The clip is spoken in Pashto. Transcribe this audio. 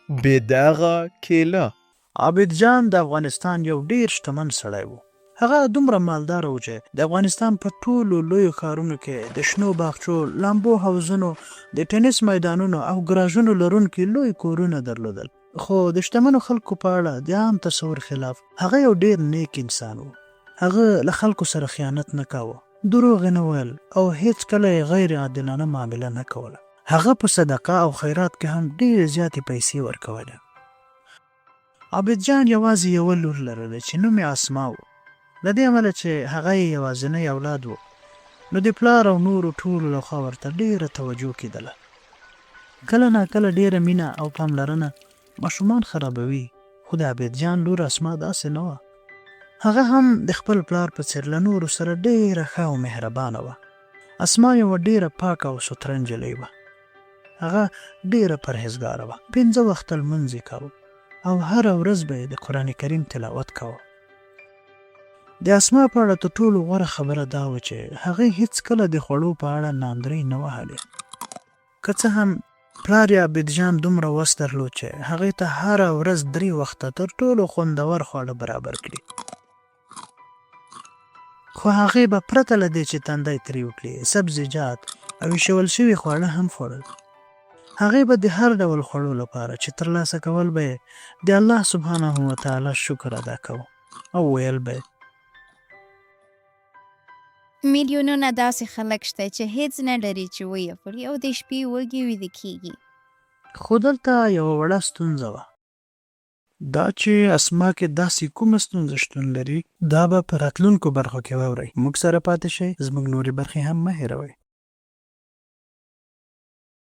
بې داغه کېله. عابد جان د افغانستان یو ډیر شتمن سړی و. هغه دومره مالدار و چې د افغانستان په ټولو لویو ښارونو کې د شنو باغچو، لامبو حوضونو، د ټینس میدانونو او ګراژونو لرونکي لوی کورونه درلودل. خو د شتمنو خلکو په اړه د عام تصور خلاف هغه یو ډیر نیک انسان و. هغه له خلکو سره خیانت نه کاوه، دروغ یې نه ویل او هیڅکله یې غیر عادلانه معامله نه کوله. هغه په صدقه او خیرات کې هم ډېرې زیاتې پیسې ورکولې. عابد جان یوازې یوه لور لرله چې نوم یې اسما و. له دې امله چې هغه یې یوازینی اولاد و، نو د پلار او نورو ټولو له خوا ورته ډېره توجه کېدله. کله ناکله ډېره مینه او پاملرنه ماشومان خرابوي، خو د عابد جان لور اسما داسې نه وه. هغه هم د خپل پلار په څېر له نورو سره ډېره ښه او مهربانه وه. اسما یوه ډېره پاکه او سوتره نجلۍ وه. هغه ډېره پرهېزګاره وه، پنځه وخته لمونځ یې کاوه او هره ورځ به یې د قرآن کریم تلاوت کاوه. د اسما په اړه تر ټولو غوره خبره دا وه چې هغې هېڅکله د خوړو په اړه ناندرۍ نه وهلې. که څه هم پلار یې عابدجان دومره وس درلود چې هغې ته هره ورځ درې وخته تر ټولو خوندور خواړه برابر کړي، خو هغې به پرته له دې چې تندی تریو کړي، سبزیجات او ایشول شوي خواړه هم خوړل. هغې به د هر ډول خوړو لپاره چې ترلاسه کول به یې د الله سبحانه وتعالی شکر ادا کاوه او ویل به یې. میلیونونه داسې خلک شته چې هېڅ نه لري چې ویې خوري او د شپې وږي ویده کېږي. خو دلته یوه وړه ستونزه وه. دا چې اسما کې داسې کومه ستونزه شتون لري، دا به په راتلونکو برخو کې واورئ. موږ سره پاتې شئ، زموږ نورې برخې هم مه هېروئ.